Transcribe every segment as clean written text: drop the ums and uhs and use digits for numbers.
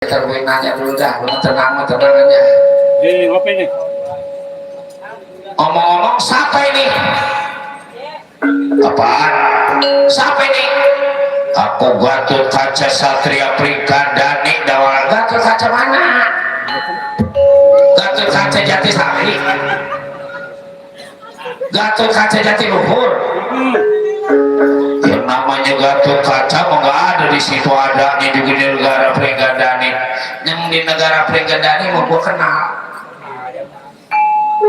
Terbuin nanya dulu dah, lu tenang aja. Ngopi nih. Omong-omong, siapa ini? Apaan? Siapa ini? Aku Gatot Kaca Satria Prikandani Dawal. Gatot Kaca mana? Gatot Kaca Jati Sari. Gatot Kaca Jati Luhur. Yang namanya Gatot Kaca mau nggak ada di situ, adanya juga di negara Prikandani. Yang di negara Prikandani mau gua kenal.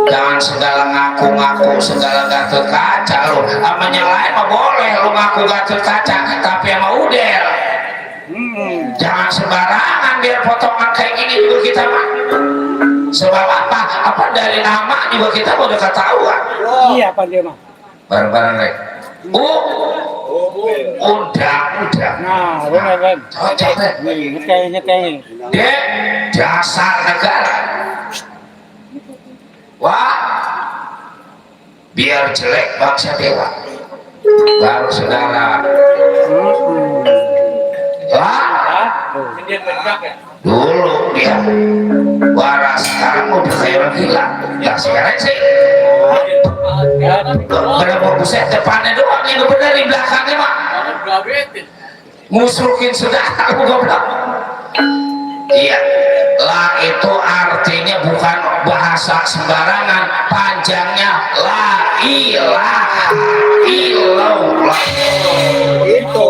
Jangan segala ngaku-ngaku segala Gatot Kaca lu. Namanya lain mah boleh lu ngaku Gatot Kaca, tapi sama udel. Jangan sembarangan biar potongan kayak gini juga kita mah. Sebab apa? Apa dari nama juga kita udah ketahuan. Iya, apa dia mah? Bareng-bareng rek. Udah. Nah, benar kan? Coba. Nyekai. Dia dasar negara. Wah, biar jelek bangsa dewa. Baru saudara. Wah, dulu dia waras, sekarang udah kayak gila. Nah sekarang sih berapa buset depannya doang yang bener, di belakangnya mah musrukin saudara aku goblok. Iya, la itu artinya bukan bahasa sembarangan, panjangnya la ilaha illallah. Itu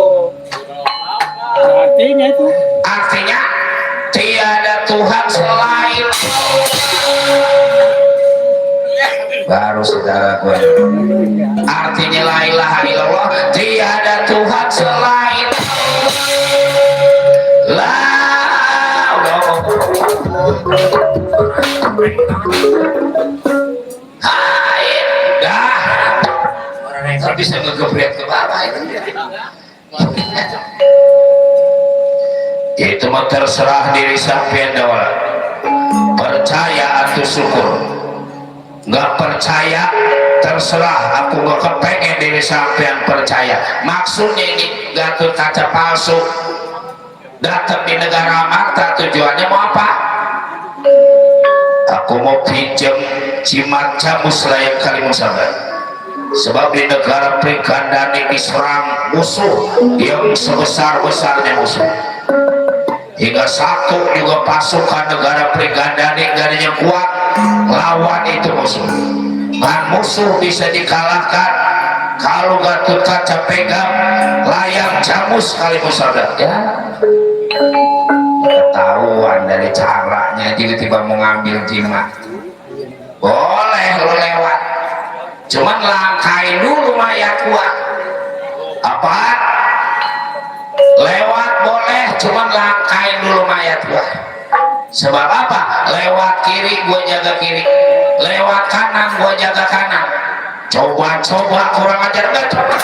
artinya tiada Tuhan selain baru saudara gue. Artinya la ilaha illallah, tiada Tuhan selain la. Hai, dah. Orang yang bisa ngegebret ke bawah itu mah terserah diri sampean dawal. Percaya atau syukur, nggak percaya terserah. Aku nggak kepengen diri sampean percaya. Maksudnya ini Gatot Kaca palsu datang di negara Marta, tujuannya mau apa? Aku mau pinjam jimat camus layak kali musabah. Sebab di negara Prikandani diserang musuh yang sebesar-besarnya musuh, hingga satu juga pasukan negara Prikandani garingnya kuat lawan itu musuh. Dan musuh bisa dikalahkan kalau Gatot Kaca pegang layang camus kali musabah. Ya, ketahuan dari caranya. Tiba-tiba mau ngambil jimat boleh lo lewat, cuman langkain dulu mayat gua. Apa? Lewat boleh, cuman langkain dulu mayat gua. Sebab apa? Lewat kiri gua jaga kiri, lewat kanan gua jaga kanan. Coba kurang ajar enggak? Coba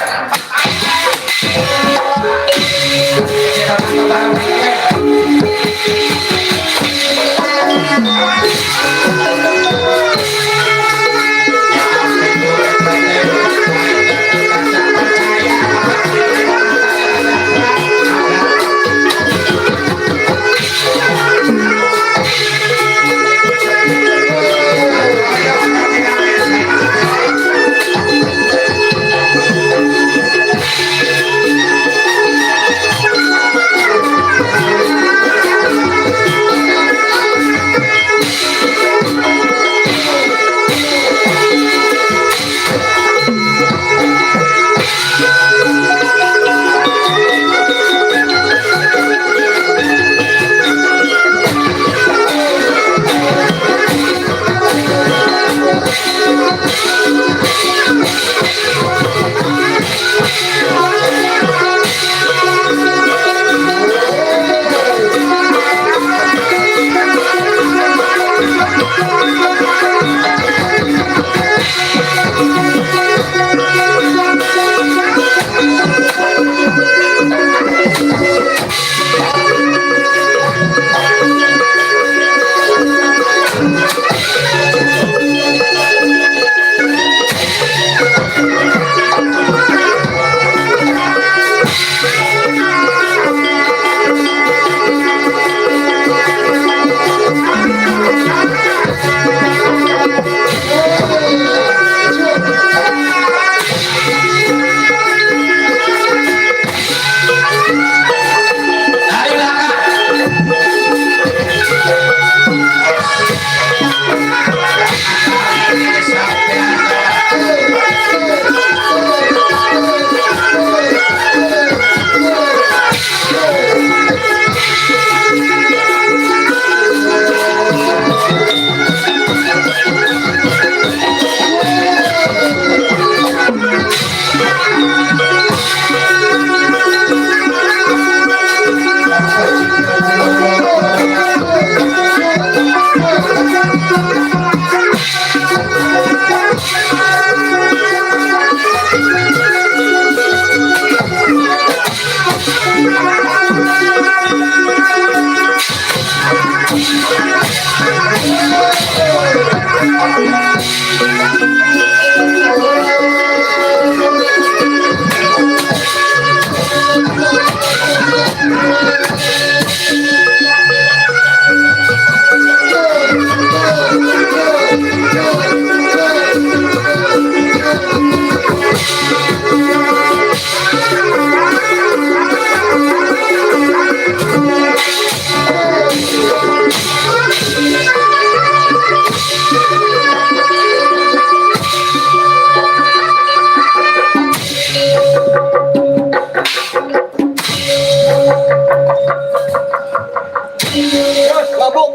Terus babuk.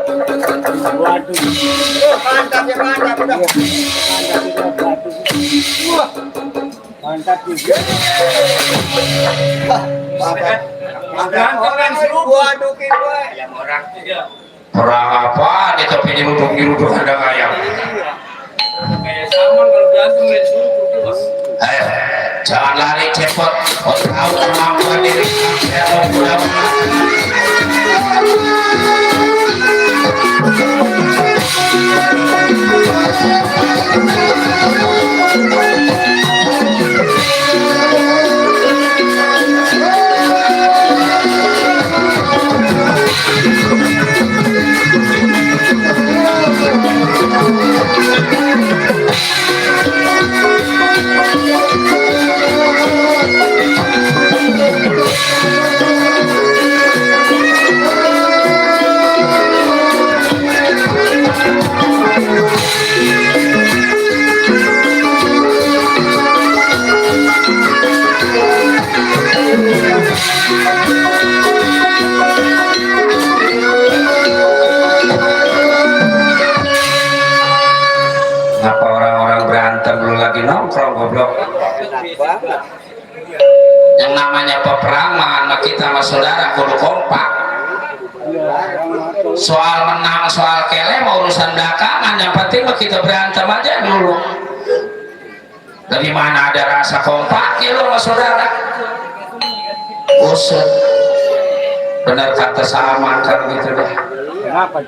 Waduh. Mantap ya mantap udah. Wah, Mantap juga. mantap. Mantap orang gua adukin gua. Orang apa di topi diruduk ada ayam. Kayak sama kalau berantem lihat suruh. Ayo, jangan lari cepet. Kau tahu kemampuan diri kamu. Ngapa orang-orang berantem lu lagi nongkrong goblok? Yang namanya peperangan sama kita sama saudara kudu kompak. Soal menang, soal kele mau urusan belakangan, yang penting mah kita berantem aja dulu. Dari mana ada rasa kompak ya lo sama saudara? Usut. Benar kata sama kan gitu deh. Kenapa?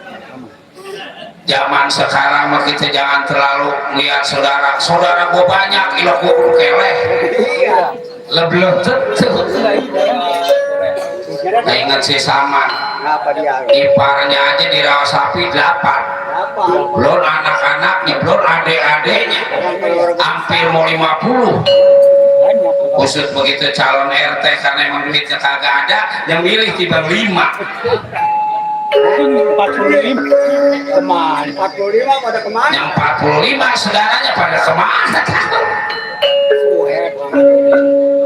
Zaman sekarang mah kita jangan terlalu lihat saudara gua banyak, ilah gua keleh. Lebih tentu. Nah, ingat si sama. Kenapa dia? Iparnya aja dirawat sapi 8. Kenapa? Belum anak-anaknya, belum adik-adiknya. Hampir mau 50. Usut begitu calon RT karena emang duitnya kagak ada, yang milih tiba 5. Itu 45 kemana? 45 pada kemana? Yang 45 saudaranya pada kemana?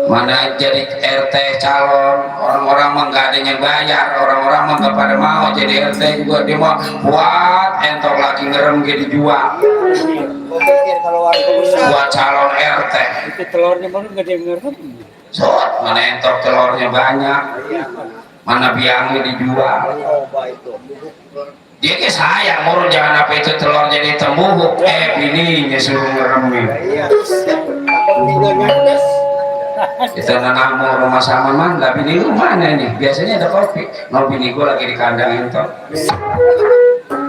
Mana jadi RT calon, orang-orang mah nggak ada yang bayar, orang-orang mah nggak pada mau jadi RT juga, dia mau buat entok lagi ngerem jadi dijual Gua pikir kalau warga besar. buat calon RT. Itu telurnya baru gede ngerem. Sot, mana entok telurnya banyak, mana biangnya dijual. Coba itu. Dia ke sayang, murun jangan apa itu telur jadi tembuhuk, bininya suruh ngeremin. Iya. Takut tinggal nyandes. Kita nanam rumah sama mana, bini lu mana nih? Biasanya ada kopi. Mau bini gua lagi di kandang entok.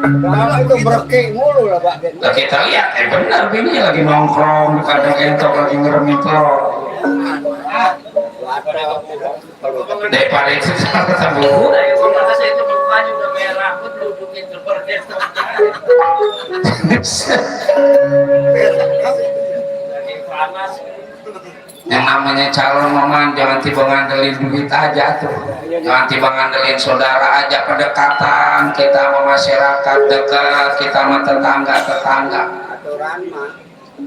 Kalau itu berkek mulu lah Pak. Lah kita lihat, benar bininya lagi nongkrong di kandang entok lagi ngeremin telur. Daripada itu tembuhuk. Yang namanya calon maman jangan tiba ngandelin duit aja tuh, jangan tiba ngandelin saudara aja, kedekatan kita sama masyarakat dekat, kita sama tetangga Aturan mah.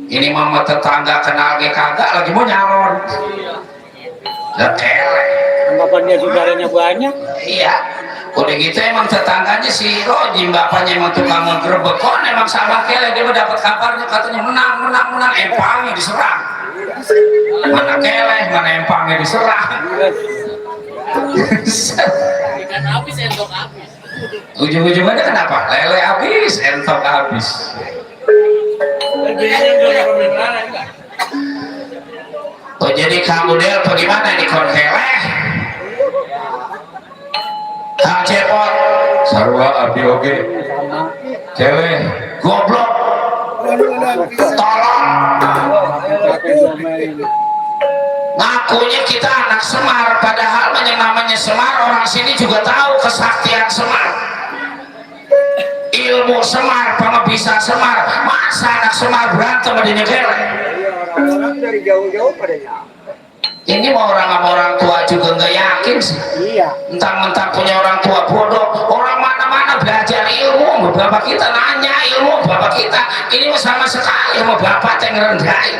ini mama tetangga kenal ge kagak lagi mau nyalon lekele. Anggapan dia saudaranya banyak. Iya, udah gitu emang tetangganya si Rojim bapaknya emang tukang ngegerebekon, emang salah kele dia dapat kabarnya katanya menang empangnya diserang. Mana keleh, mana empangnya diserang. Ujung-ujungnya kenapa? Lele habis, entok habis. Oh jadi kamu Del bagaimana nih kon keleh? Kang Cepot sarua abdi oge keleh goblok tolong ngakunya kita anak Semar, padahal yang namanya Semar orang sini juga tahu kesaktian Semar, ilmu Semar, pengabisa Semar. Masa anak Semar berantem di negara? Orang dari jauh-jauh padanya. Ini mau orang tua juga nggak yakin sih. Iya. Mentang-mentang punya orang tua bodoh, orang mana-mana belajar ilmu, bapak kita nanya ilmu, bapak kita ini sama sekali sama bapak yang rendahin.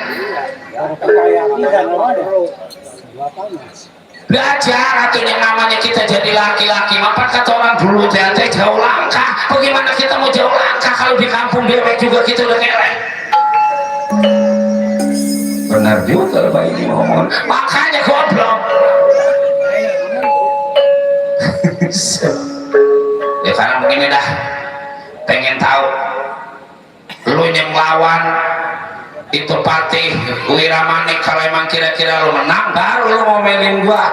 Belajar atau yang namanya kita jadi laki-laki, apa kata orang dulu teh jauh langkah. Bagaimana kita mau jauh langkah kalau di kampung bebek juga kita udah kelek. Benar juga Pak ini ngomong, makanya goblok. Ya karena begini dah, pengen tahu lu yang lawan itu Patih Wiramanik, kalau emang kira-kira lu menang baru lu ngomelin gua.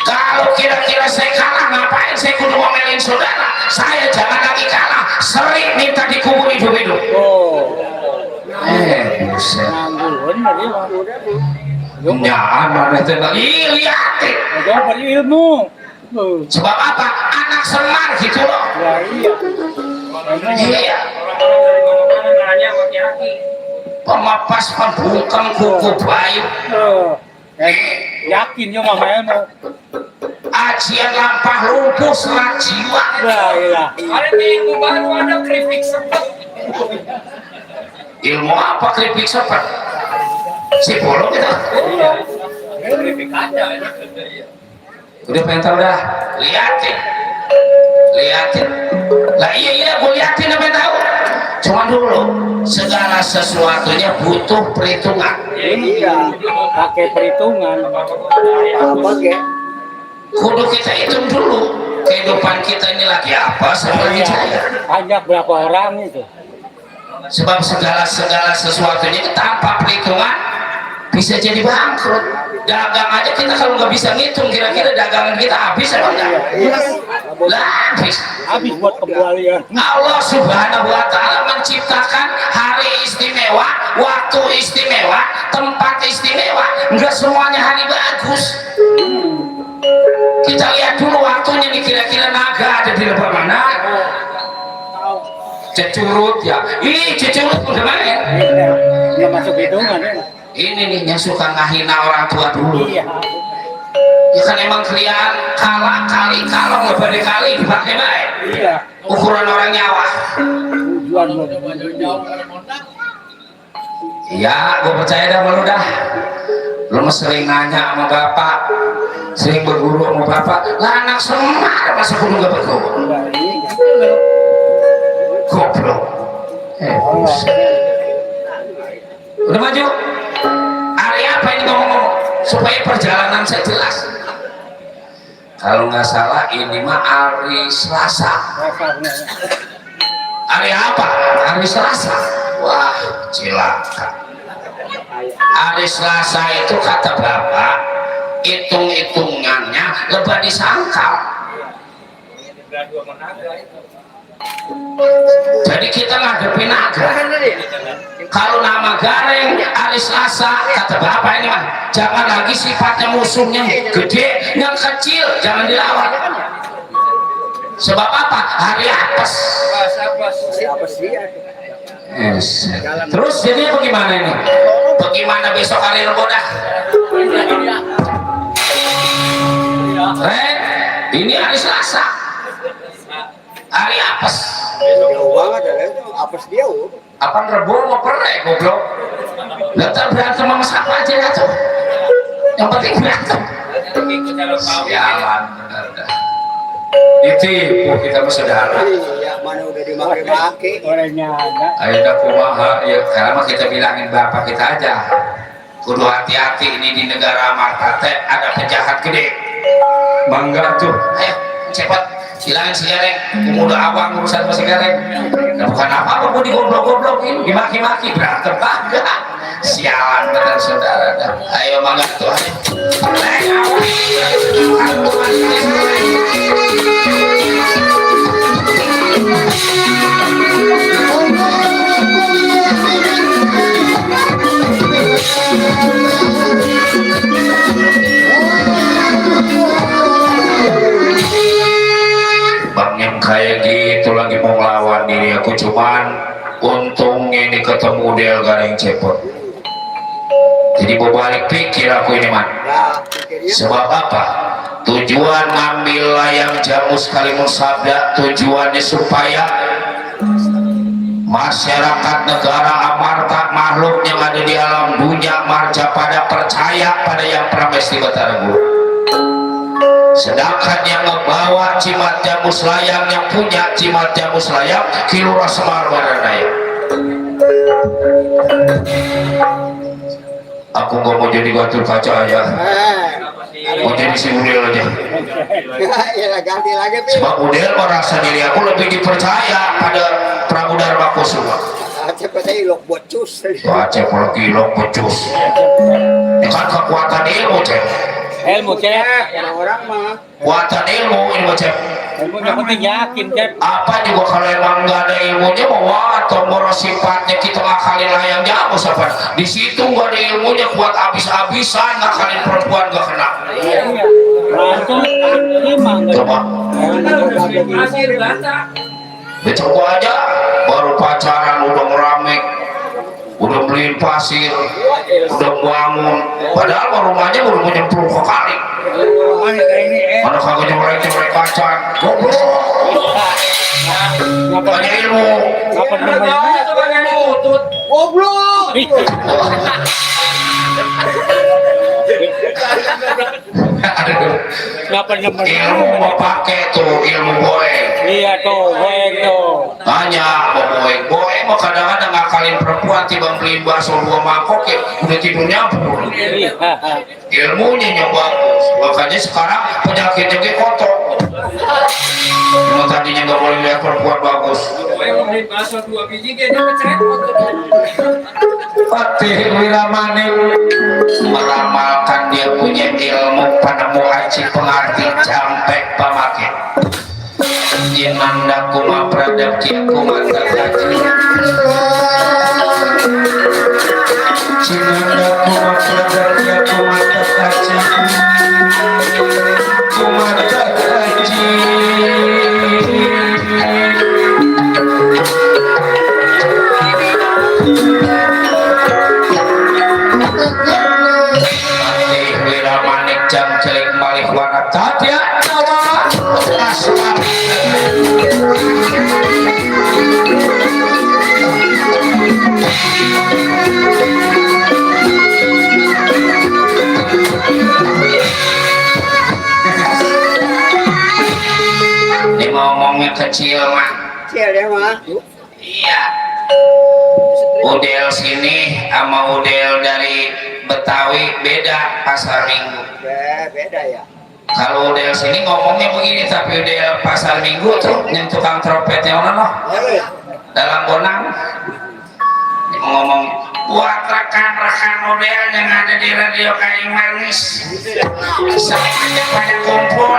Kalau kira-kira saya kalah, ngapain saya kudu ngomelin saudara? Saya jangan lagi kalah, sering minta dikubur hidup-hidup. Buset. Nyaman itu lagi liatin. Ilmu. Sebab apa? Anak Semar gitu loh. Iya. Pemapas pembungkam kuku bayu. Yakin yo mamanya. Ajian lampah lumpuh serat jiwa. Ada minggu baru ada keripik sepet. Ilmu apa keripik sepet? Si bolong gitu. Keripik ada. Udah pengen tahu dah, liatin lah. Iya gue liatin apa tahu. Cuma dulu segala sesuatunya butuh perhitungan. Iya, pakai perhitungan. Pakai. Kudu kita hitung dulu kehidupan kita ini lagi apa sebenarnya saya. Banyak berapa orang itu? Sebab segala sesuatunya tanpa perhitungan bisa jadi bangkrut. Dagang aja kita kalau nggak bisa ngitung kira-kira dagangan kita habis apa enggak? Lah habis buat kembalian. Allah Subhanahu wa Ta'ala menciptakan hari istimewa, waktu istimewa, tempat istimewa. Enggak semuanya hari bagus. Kita lihat dulu waktunya nih, kira-kira naga ada di lebar mana? Cecurut ya. Ih, cecurut udah main. Nggak masuk hitungan ya. Ini nih yang suka ngahina orang tua dulu. Iya. Ya kan emang kalian kalah kali kalau nggak kali dipakai baik. Iya. Ukuran orang nyawa. Tujuan Iya, gue percaya dah malu dah. Lu mah sering nanya sama bapak, sering berguru sama bapak. Lah anak Semar masa kudu nggak berguru? Goblok. Udah maju. Hari apa ini ngomong supaya perjalanan saya jelas. Kalau nggak salah ini mah hari Selasa. Hari apa? Hari Selasa. Wah, cilaka. Hari Selasa itu kata bapak, hitung-hitungannya lebah disangkal. Jadi kita ngadepin naga. Kalau nama Gareng hari Selasa, kata bapak ini mah jangan lagi sifatnya musuhnya gede, yang kecil jangan dilawan. Sebab apa? Hari apes. Yes. Terus jadi bagaimana ini? Bagaimana besok hari Rebo dah? Ini hari Selasa. Hari apes. jauh banget ya, apes dia. Apaan Rebo mau perek goblok? Ntar berantem sama siapa aja ya tuh. Yang penting berantem. Sialan bener dah. Ditipu kita sama saudara. Iya, mana udah dimaki-maki. Orangnya ada. Ayo dah kumaha ya, karena mah kita bilangin bapak kita aja. Kudu hati-hati ini di negara Marta teh ada penjahat gede. Bangga tuh. Ayo cepat bilangin si Gareng. Udah awang urusan sama si Gareng. Nah, bukan apa-apa pun digoblok-goblokin, dimaki-maki berantem kagak. Sialan bener saudara dah. Ayo mangga tuh. Ayo. kayak gitu lagi mau ngelawan diri aku, cuman untungnya ini ketemu Del Garing Cepot. Jadi berbalik pikir aku ini man. Sebab apa? Tujuan ngambil layang Jamus Kalimun Sabda tujuannya supaya masyarakat negara Amarta, makhluk yang ada di alam dunia marja pada percaya pada yang Pramesti Batara Guru. Sedangkan yang membawa Cimat Jamus Layang, yang punya Cimat Jamus Layang Kilura Semar Baranaya. Aku nggak mau jadi batu kaca aja, mau jadi si Udel aja. Ya ganti lagi. Sebab Udel merasa diri aku lebih dipercaya pada Prabu Darma Kusuma. Cepatnya ilok bocus. Aceh kalau kilok pecus. Kan kekuatan ilmu cek. Ilmu cek. Orang-orang mah. Kuatan ilmu ini cek. Ilmu yang penting yakin cek. Apa juga kalau emang nggak ada ilmunya mau atau mau sifatnya kita ngakalin layang Jamus apa? Di situ nggak ada ilmunya kuat abis-abisan ngakalin perempuan nggak kena. Langsung lima. Coba. Dicoba aja, baru pacaran udah ngerame, udah beliin pasir, udah bangun, padahal rumahnya baru menyemplung ke kali. Mana kagak nyemrek pacar, goblok. Banyak ilmu. Goblok. Ngapa nomor Ilmu mau pakai tuh ilmu boy. Iya tuh, boeng tuh. Banyak boy mau kadang-kadang ngakalin perempuan tiba beliin bakso 2 mangkok ya udah tidur nyampur. Ilmunya yang bagus, makanya sekarang penyakitnya kayak kotor. Cuma tadinya nggak boleh lihat perempuan bagus. Patih Wiramani meramalkan dia punya ilmu penemu aji pengerti campek pamake. Jinanda kuma pradap kia kuma takaji. Jinanda kuma pradap kia kuma takaji. Kuma takaji. Jam celik malih warna tatya tawa asma. Ini ngomongnya kecil mah. Kecil ya mah. Iya. Udel sini sama udel dari Betawi beda pasar Minggu. Beda ya. Kalau udel sini ngomongnya begini, tapi udel pasar Minggu tuh yang tukang trompetnya orang loh dalam bonang ngomong buat rekan-rekan udel yang ada di radio Kayu Manis, semuanya pada kumpul.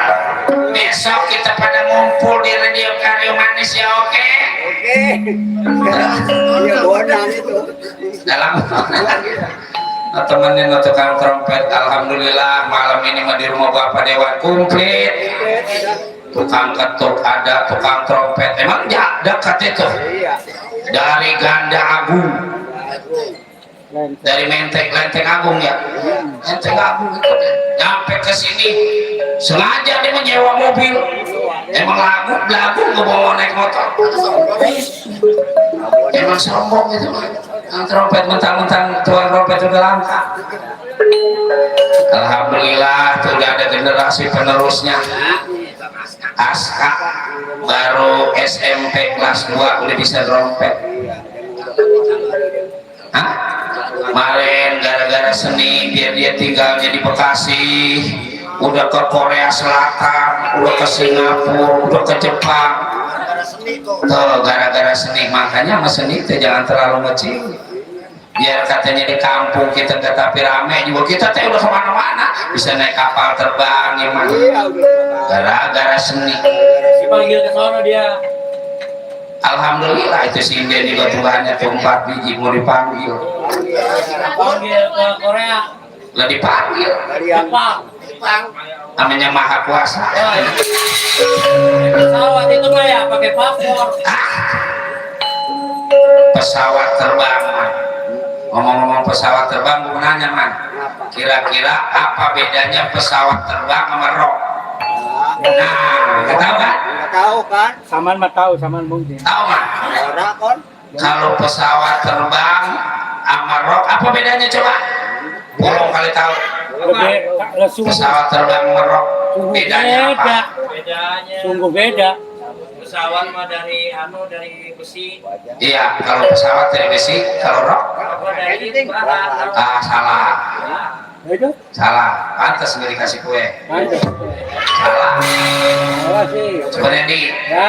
Besok kita pada ngumpul di radio Kayu Manis ya, oke? Oke. Ya bonang itu. Dalam temenin tukang trompet. Alhamdulillah malam ini mah di rumah Bapak Dewan komplit. Tukang ketuk ada, tukang trompet emang dekat itu. Dari Ganda Agung, dari Lenteng Agung ya, Lenteng Agung itu nyampe ke sini sengaja dia menyewa mobil. Emang lagu nggak mau naik motor. Emang sombong itu. Yang trompet mentang-mentang tuan trompet udah langka. Alhamdulillah sudah ada generasi penerusnya. Aska baru SMP kelas 2 udah bisa trompet. Hah? Kemarin gara-gara seni dia tinggalnya di Bekasi, udah ke Korea Selatan, udah ke Singapura, udah ke Jepang. Tuh gara-gara seni, makanya sama seni itu jangan terlalu ngecil. Biar katanya di kampung kita nggak tapi rame juga, kita udah kemana-mana bisa naik kapal terbang gimana. Gara-gara seni. Dipanggil ke sana dia. Alhamdulillah itu si Inde juga Tuhannya tuh 4 biji mau dipanggil. Panggil ke Korea. Lah dipanggil. Jepang. Namanya Maha Kuasa. Pesawat itu mah ya pakai paspor. Pesawat terbang man. Ngomong-ngomong pesawat terbang gue nanya man, kira-kira apa bedanya pesawat terbang sama rok? Nah, nggak tahu kan? Nggak tahu kan? Saman mah tahu, saman mungkin. Tahu man? Ora kon. Kalau pesawat terbang sama rok apa bedanya coba? Bolong kali tahu. Langsung Pesawat terbang sama rok bedanya apa? Bedanya sungguh beda. pesawat mah dari besi. Iya, kalau pesawat dari besi, kalau rok Apa dari bahan. salah. Beda. Salah, pantas nggak dikasih kue. Ada. Salah. Salah sih. Coba Randy. Ya,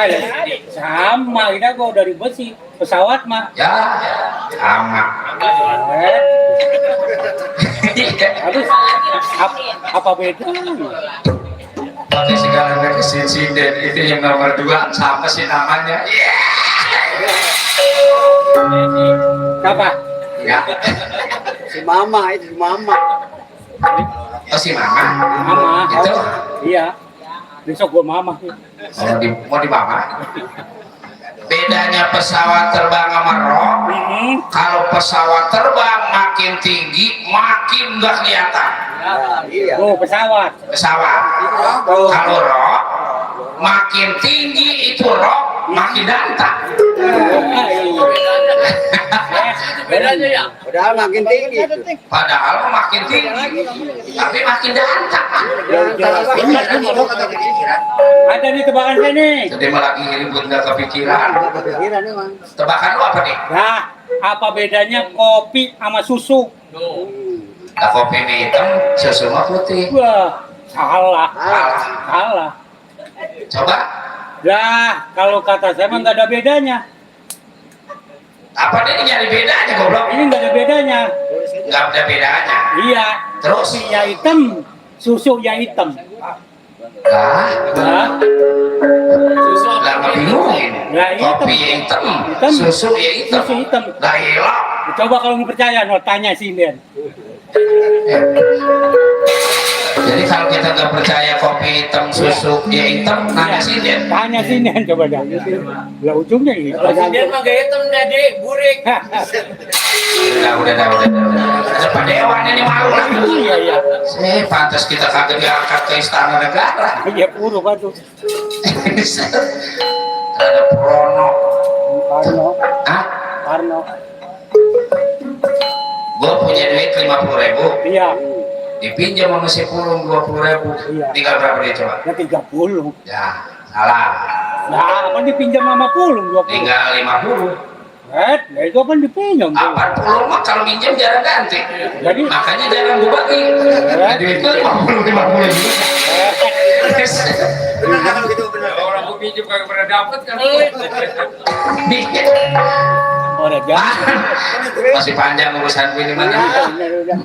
sama kita kok dari besi. Pesawat mah. Ya, sama. Eh, habis apa beda? Pakai segala kesini itu yang nomor 2 sama sih namanya. Siapa? Ya, Si Mama itu si Mama. oh si Mama. Mama. Itu. Iya. Besok gua mama. Mau di Mama. Bedanya pesawat terbang sama rok. Kalau pesawat terbang makin tinggi, makin nggak kelihatan. Iya. Oh, pesawat. Pesawat. Kalau rok, makin tinggi itu rok, makin dantang. Bedanya ya. Padahal makin tinggi. Padahal makin tinggi, tapi makin dantang. Ada nih tebakan saya nih. Jadi malah lagi ribut nggak kepikiran. Kira nih Mang. Tebakan lu apa nih? Nah, apa bedanya kopi sama susu? Tuh. Nah, kopi mie hitam, susu mah putih. Wah, salah. Salah. Salah. Coba, Lah, kalau kata saya mah nggak ada bedanya. apa nih nyari bedanya goblok? Ini nggak ada bedanya. Nggak ada bedanya. Iya. Terus? Kopinya hitam, susunya hitam. Lah, Nah, lah nggak bingungin. Lah, hitam. Kopi ya hitam, Hitam. susu ya hitam. Susu hitam. Lah hilang. Coba kalau nggak percaya, no, tanya sih Den. Jadi kalau kita nggak percaya kopi hitam, susu ya hitam, nanya sih dia. Tanya sih Den, coba dah. Lah ujungnya ini. Kalau si dia mah gak hitam deh, burik. Udah. Ada Pak Dewan ini malu lah. Iya, iya. Pantas kita kagak diangkat ke istana negara. Iya, puru batu. Ada Prono. Karno, Hah? Karno. Gue punya duit 50.000, Iya, dipinjam sama si Pulung 20.000. Iya. Tinggal berapa dia coba? ya 30. Ya, salah. Nah, apa dipinjam sama Pulung 20? Tinggal 50. Ya itu apa dipinjam? Apaan Pulung mah kalau minjem jarang ganti. Jadi Makanya jarang gue bagi. Duit gue 50 juta. Benar kalau gitu benar. Orang gue pinjam kagak pernah dapet kan. Dikit. orang jangan. Masih panjang urusan gue ini mana. Udah.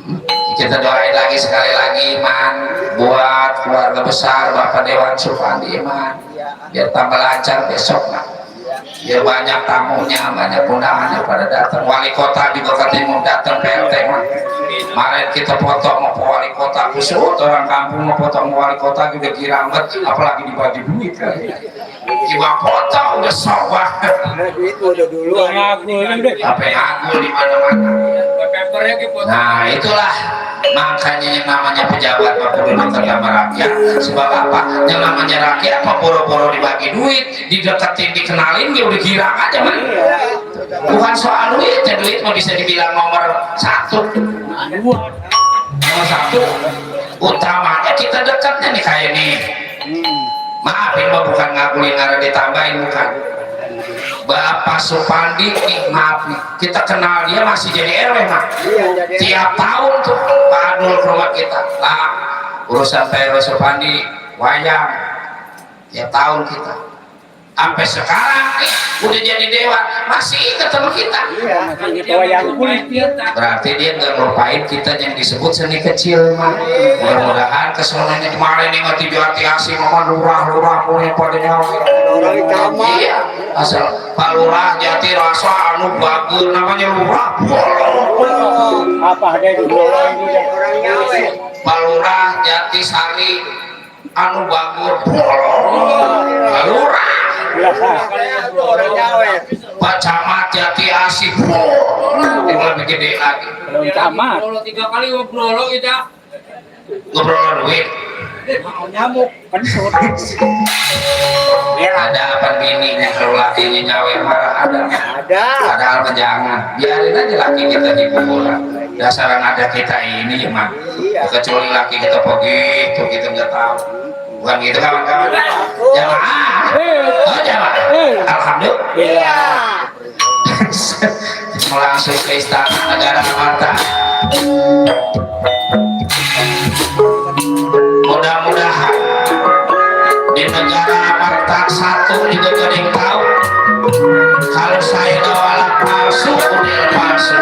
Kita doain lagi sekali lagi man buat keluarga besar Bapak Dewan Supandi man, biar tambah lancar besok man. Biar banyak tamunya, banyak undangannya pada datang. Wali kota juga ketemu datang PRT man. Kemarin kita foto sama Pak Wali Kota, kusut orang kampung mau foto sama Wali Kota juga kiramet, apalagi dibagi duit kan. Kiba foto udah sok banget. Duit udah dulu. Ngaku deh. Apa yang aku di mana-mana. Papernya gitu. Nah itulah makanya yang namanya pejabat peduli terutama rakyat. Sebab apa? Yang namanya rakyat apa boro-boro dibagi duit, dideketin, dikenalin, dia udah girang aja man. Bukan soal duit, ya duit mau bisa dibilang nomor 1. Nomor 1 utamanya kita dekatnya nih kayak nih. Maafin mah bukan ngakulin ada ditambahin bukan. Bapak Supandi nih maaf nih, kita kenal dia masih jadi RW mah. Tiap tahun tuh Pak Adul ke rumah kita lah urusan Pak RW Supandi wayang tiap tahun kita sampai sekarang udah jadi dewan masih ingat sama kita. Wayang kulit dia. Berarti dia nggak ngelupain kita yang disebut seni kecil mah. Mudah-mudahan kesemuanya kemarin yang ngerti hati-hati mama lurah punya pada nyawa Orang di kamar. iya asal Pak Lurah Jati rasa anu bagus namanya Lurah Apa ada di bawah ini dah. Orang nyawa. Pak Lurah Jati Sari anu bagus Pak Lurah Orang Jawa ya. Pak Camat Jati Asih tinggal lebih gede lagi Belum camat. Kalau 3 kali ngobrol kita. ngobrol duit Mau nyamuk kentut. ada apa bininya kalau lakinya nyawer marah ada Ada. padahal mah jangan biarin aja laki kita dipukul dasaran ada kita ini mah Iya. kecuali laki kita begitu kita nggak tahu bukan gitu kawan-kawan jamaah oh jamaah alhamdulillah Iya. langsung ke istana negara Amarta mudah-mudahan di negara Amarta satu juga gak ada yang tahu kalau saya dawalah palsu kudir palsu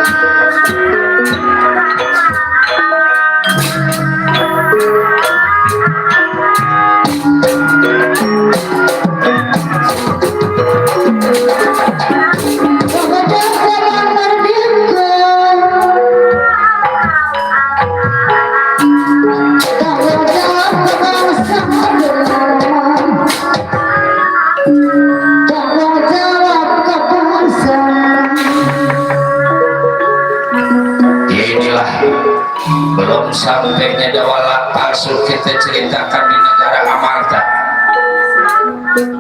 ya inilah belum sampainya dawala palsu kita ceritakan di negara Amarta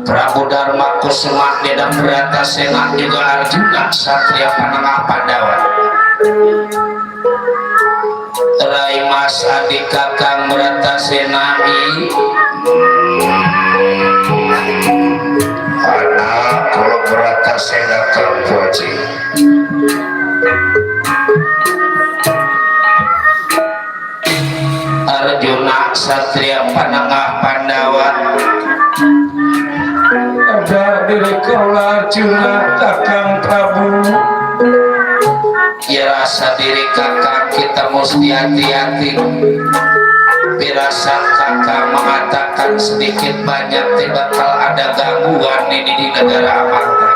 Prabu Dharma Kusuma dan Bratasena juga Arjuna Satria Panengah Pandawa Rai Mas Adik Kakang Bratasena anak kalau Bratasena Kampoji Arjuna Satria Panengah Pandawa ada diri kaulah Arjuna Kakang Prabu ya rasa diri kakak kita mesti hati-hati firasat kakak mengatakan sedikit banyak tidak bakal ada gangguan ini di negara Amarta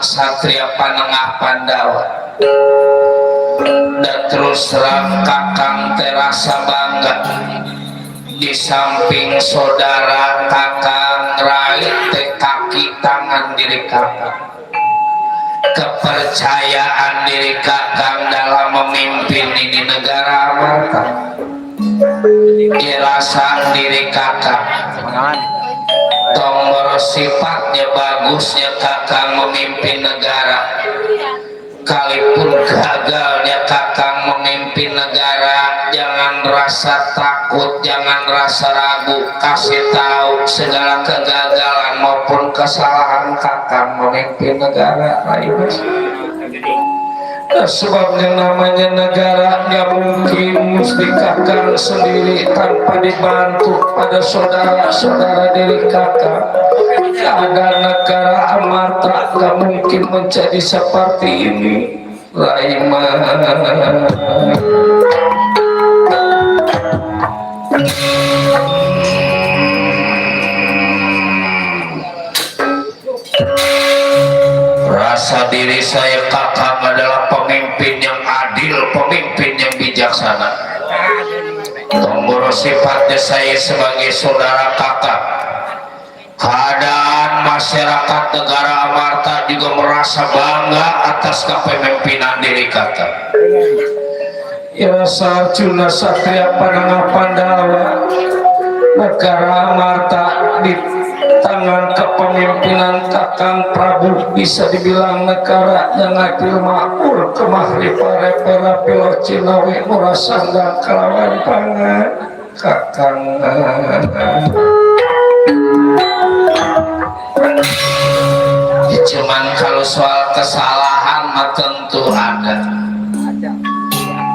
Satria Panengah Pandawa dan terus terang kakang terasa bangga di samping saudara kakang Rai teh kaki tangan diri kakang, kepercayaan diri kakang dalam memimpin ini negara Amarta, dirasa diri kakang tombor sifatnya bagusnya kakang memimpin negara, kalipun gagalnya kakang memimpin negara, jangan rasa takut, jangan rasa ragu, kasih tahu segala kegagalan maupun kesalahan kakang memimpin negara. Sebabnya namanya negara gak mungkin mesti kakang sendiri tanpa dibantu pada saudara-saudara diri kakang. Ada negara Amarta gak mungkin menjadi seperti ini. Raima rasa diri saya kakang adalah pemimpin yang adil, pemimpin yang bijaksana. Tombor sifatnya saya sebagai saudara kakak. Keadaan masyarakat negara Amarta juga merasa bangga atas kepemimpinan diri kakak. Ya Sarjuna Satria Panengah Pandawa, negara Amarta di tangan kepemimpinan kakang Prabu bisa dibilang negara yang adil makmur, kemahri pare pera pilo cinawi murasanda kelawan pangan kakang. Cuman kalau soal kesalahan mah tentu ada.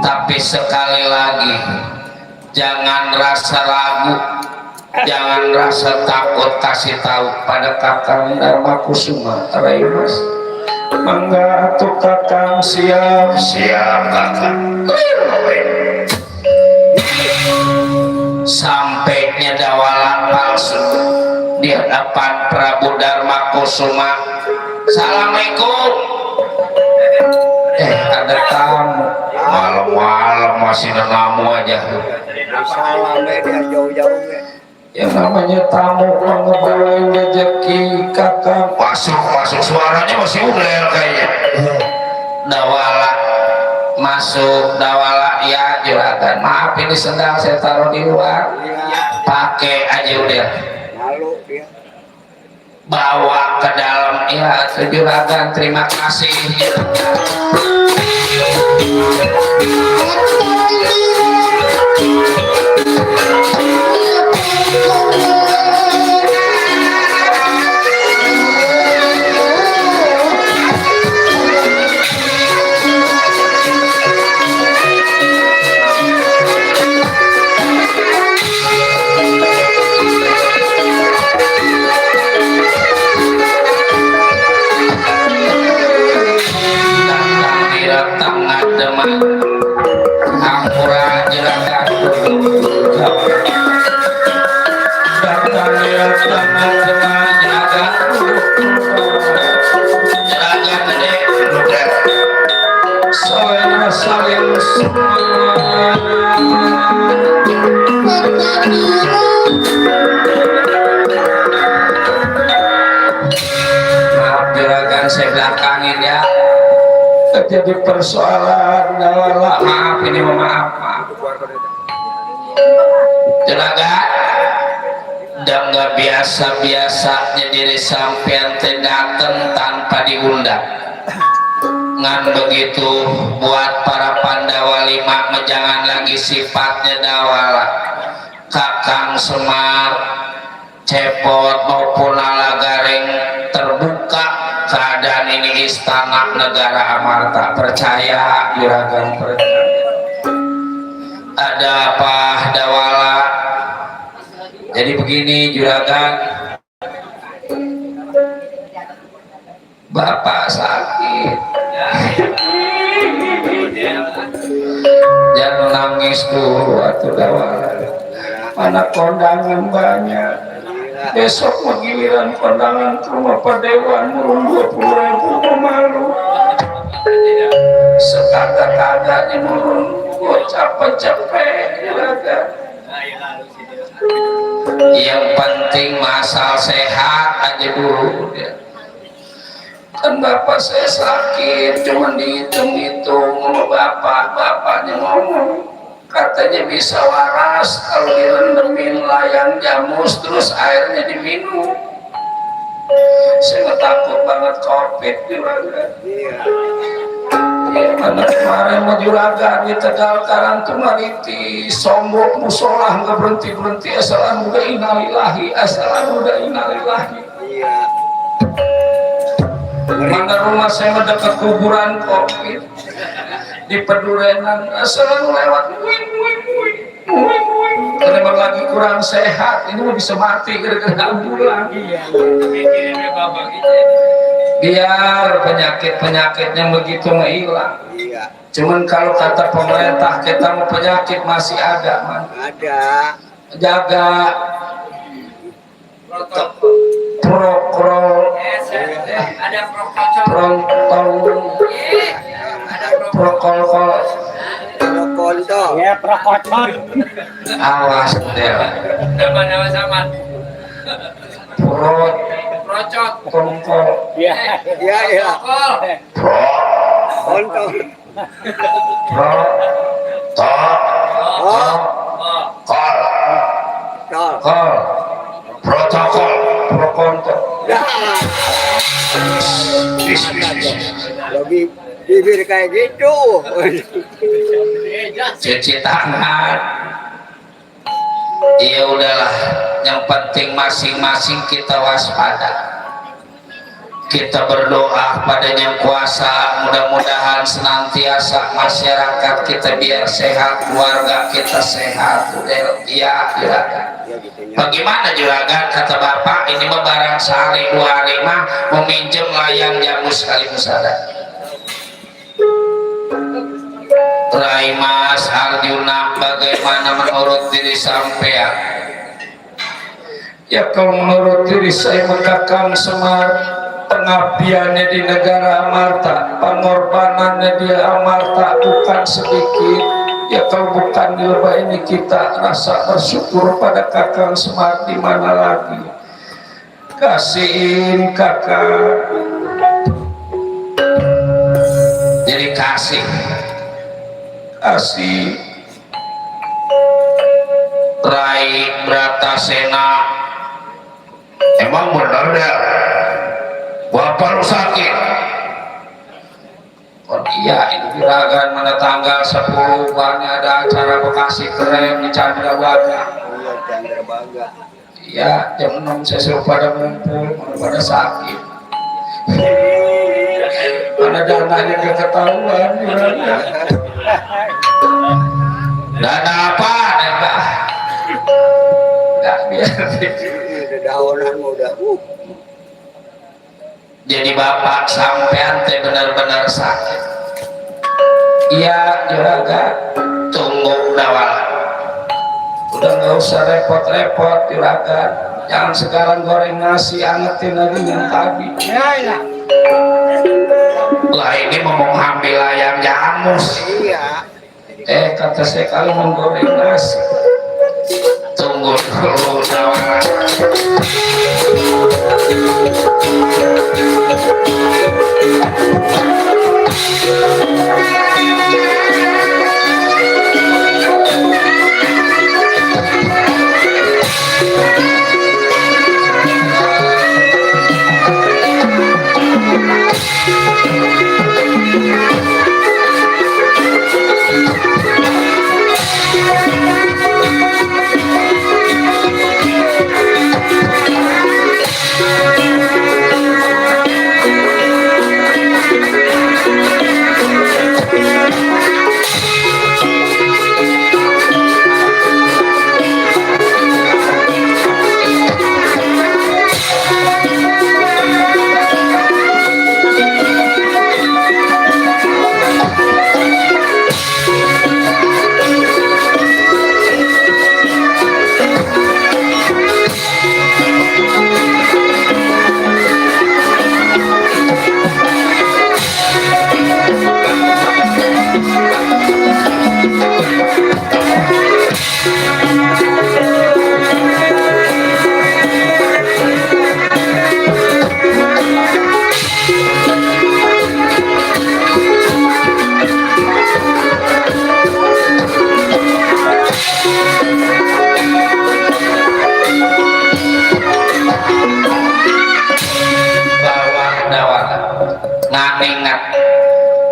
Tapi sekali lagi jangan rasa ragu, jangan rasa takut, kasih tahu pada Kakang Dharma Kusuma. Rai Mas, mangga atuh Kakang, siap Kakang. Sampainya dawalan palsu di hadapan Prabu Dharma Kusuma. Assalamualaikum. Ada tamu malam-malam masih namu aja. Salam dia jauh-jauh. Yang namanya tamu ngebawain rezeki Kakang. Masuk suaranya masih uler kayaknya. Dawala masuk, Dawala ya juragan. Maaf ini sendal saya taruh di luar. Pakai aja udah. Malu dia. Bawa ke dalam ya juragan. Terima kasih. Ampura juragan maaf juragan saya belakangin ya. Jadi persoalan Dawala, maaf ini maaf juragan. Dan gak biasa-biasanya diri sampean teh dateng tanpa diundang. Ngan begitu buat para Pandawa 5 jangan lagi sifatnya Dawala. Kakang Semar, Cepot maupun Alagaring terbuka keadaan ini istana negara Amarta. Percaya juragan, percaya. Ada apa Dawala? Jadi begini juragan, Bapak sakit. Jangan nangis dulu atuh Dawala. Anak kondangan banyak. Besok giliran kondangan ke rumah Padewan murung 20.000 malu. Sekagak-kagaknya murung gua capek-capek juragan. Yang penting masal sehat aja dulu dia. Kan bapak saya sakit, cuman dihitung-hitung sama bapaknya ngomong katanya bisa waras kalau direndemin layang jamus terus airnya diminum. Saya takut banget COVID juragan. Mana kemarin mau juragan di Tegal Karang Tumariti sombong musolah nggak berhenti asalan udah innalillahi mana rumah saya mendekat kuburan COVID di Pedurenan asalan lewat karena emang lagi kurang sehat ini mau bisa mati gara-gara ambulan. Biar penyakitnya begitu hilang. Iya. Cuman kalau kata pemerintah kita mau penyakit masih ada man. Ada. Jaga protokol. Ada protokol. Ya protokol. Awas deh. Nama sama. Procot. Protokol. Iya. Lebih bibir kayak gitu. Cuci tangan. Ya udahlah, yang penting masing-masing kita waspada. Kita berdoa pada Yang Kuasa, mudah-mudahan senantiasa masyarakat kita biar sehat, keluarga kita sehat. Ya, juragan. Bagaimana juragan? Kata bapak, ini mah barang sehari 2 hari mah meminjam layang jamu sekali musada. Rai Mas Arjuna, bagaimana menurut diri sampean? Ya kalau menurut diri saya Kakang Semar, pengabdiannya di negara Amarta, pengorbanannya di Amarta bukan sedikit. Ya kalau bukan di lembah ini kita rasa bersyukur pada Kakang Semar di mana lagi. Kasihin kakak. Jadi kasih Rai Bratasena. Emang benar ya bapak lu sakit? Oh iya, ini juragan mana tanggal 10 banyak ada acara Bekasi Keren di Candrabaga. Iya, Candrabaga. Iya, jam 6 saya suruh pada ngumpul, pada sakit. Mana dananya gak ketahuan juragan. Dana apa? Enggak biar. Udah dahonan udah. Jadi bapak sampean teh benar-benar sakit. Iya juragan, tunggu dawal. Udah nggak usah repot-repot juragan. Jangan sekarang goreng nasi, angetin lagi yang tadi. Ya. Lah ini mau ambil ayam jamus. Iya. Kata saya kalau mau goreng nasi. Tunggu dulu dawal.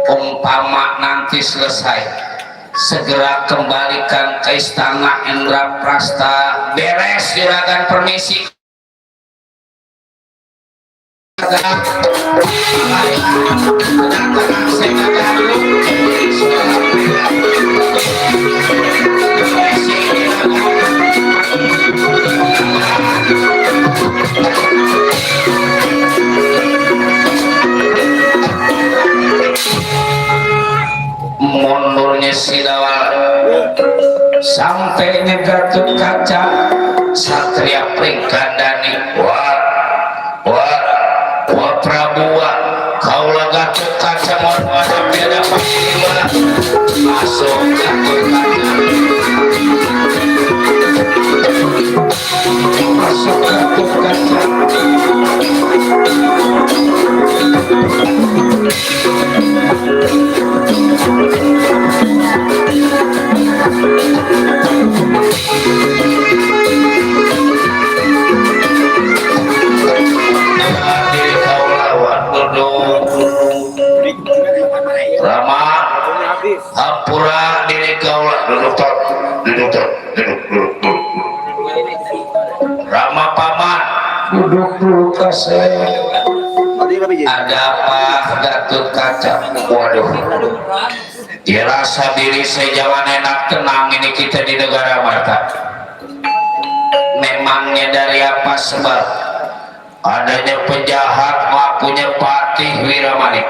Umpama nanti selesai, segera kembalikan ke istana Indraprasta. Beres juragan, permisi. Mundurnya si dawal sampai Gatot Kaca, Satria Pringkandani. Wah Prabuwa, kaulah Gatot Kaca mohon menghadapi ada Pasiwa. Masuk Gatot Kaca, masuk Gatot Kaca. Rama Hampura diri kaulah duduk. Rama paman duduk dulu kasih. Ada apa Gatot Kaca? Waduh, dia rasa diri saya jalan enak tenang ini kita di negara mata. Memangnya dari apa sebab? Adanya penjahat ngakunya Patih Wiramanik.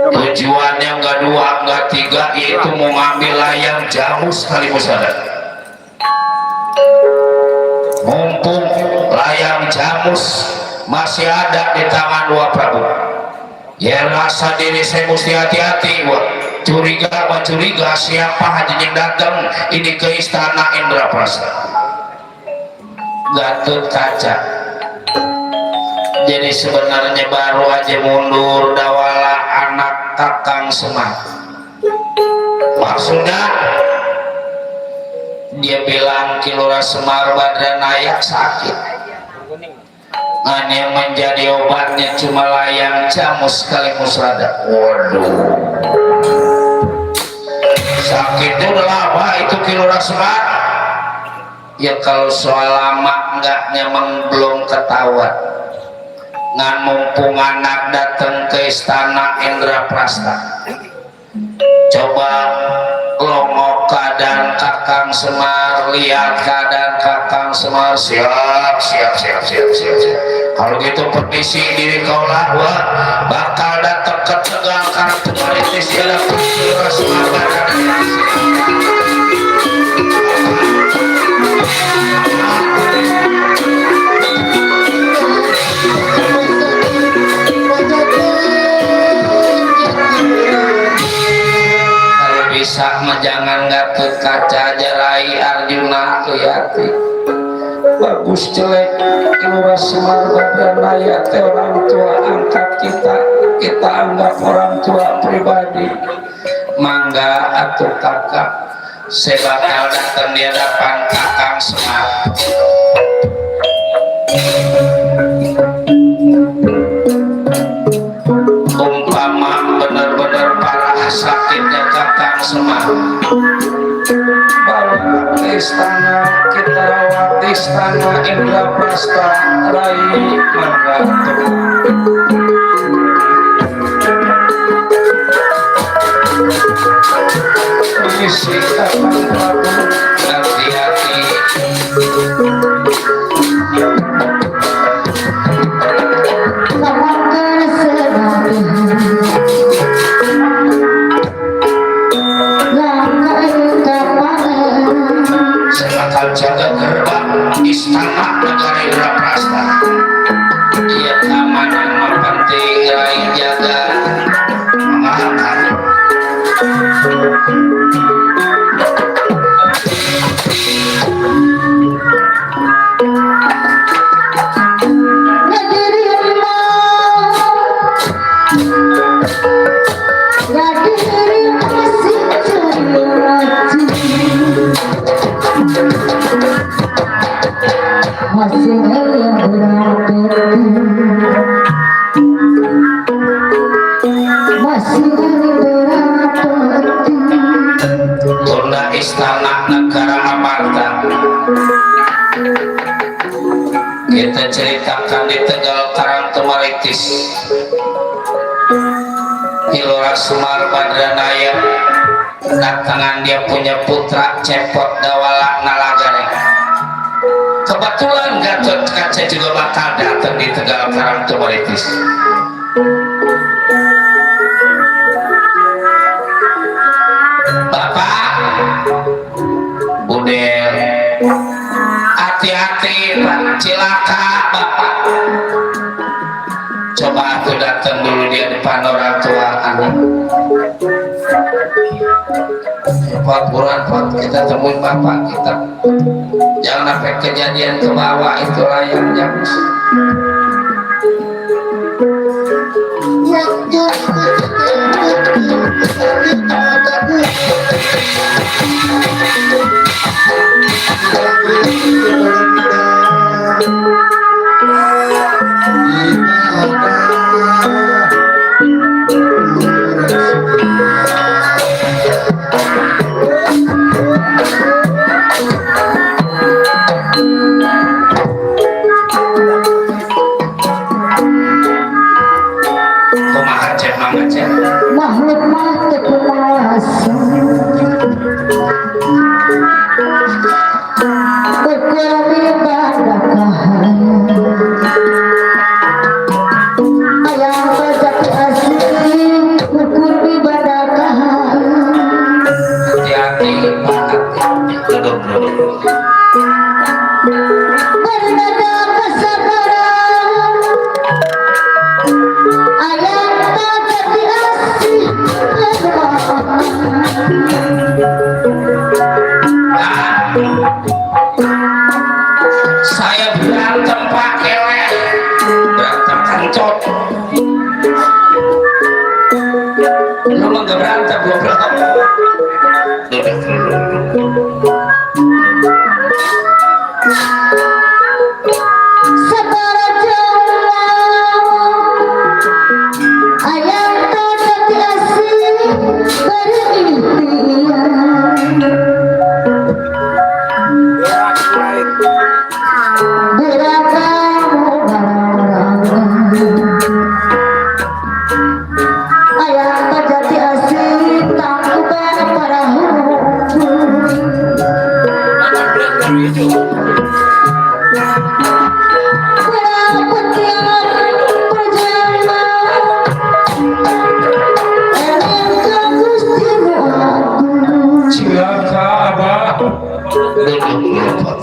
Tujuannya nggak dua nggak tiga, yaitu mau ngambil layang Jamus Kalimusada. Mumpung layang Jamus masih ada di tangan dua Prabu, ya rasa diri saya mesti hati-hati. Wah, curiga siapa haji yang datang ini ke istana Indraprasta. Gatot Kaca jadi sebenarnya baru aja mundur dawala anak Kakang Semar. Maksudnya dia bilang Kilora Semar Badranaya sakit, yang menjadi obatnya cuma layang Jamus Kalimusada. Waduh, sakitnya udah lama itu Kilora Semar. Ya kalau soal lama enggak nyemang belum ketahuan. Ngan mumpung anak datang ke istana Indraprasta, coba longok keadaan Kakang Semar, lihat keadaan Kakang Semar. Siap. Kalau gitu permisi diri kaulah, wah bakal datang ke Tegal karena Tumaritis ada Kilora Semar. Bisa jangan Gatot Kaca aja Rai Arjuna kelihatan bagus jelek Kilora Semar Badranaya teh orang tua angkat kita anggap orang tua pribadi. Mangga atuh kakak saya bakal datang di hadapan Kakang Semar. Umpama bener-bener parah sakitnya Kakang Semar, bawa ke istana, kita rawat di istana Indraprasta. Rai mangga permisi Kakang Prabu, hati-hati. Bakal jaga gerbang istana negara Indraprasta. Iya keamanan yang penting Rai jaga mengahalkan. Tunda istana negara Amarta kita ceritakan di Tegal Karang Tumaritis. Kilora Semar Badranaya datangan dia punya putra Cepot Dawala Nalagare. Kebetulan Gatot Kaca juga bakal datang di Tegal Karang Tumaritis. Bapak Budel, hati-hati Pak, cilaka Bapak. Coba aku datang dulu dia depan orang tua anak. Pak buruan Pak, kita temuin Bapak kita. Jangan sampai kejadian ke bawah itu layang Jamus. Duduk. bernada kesabaran ayat tak jadi asih Saya berantem Pak Kewe, berantem kencot. Lu mah gak berantem, gua berantem. sabar jauh ayat tak jadi asih berimpian bila kamu ayat tak jadi asih tangkuban para hidupku 18 baru itu. Duduk dulu Pak.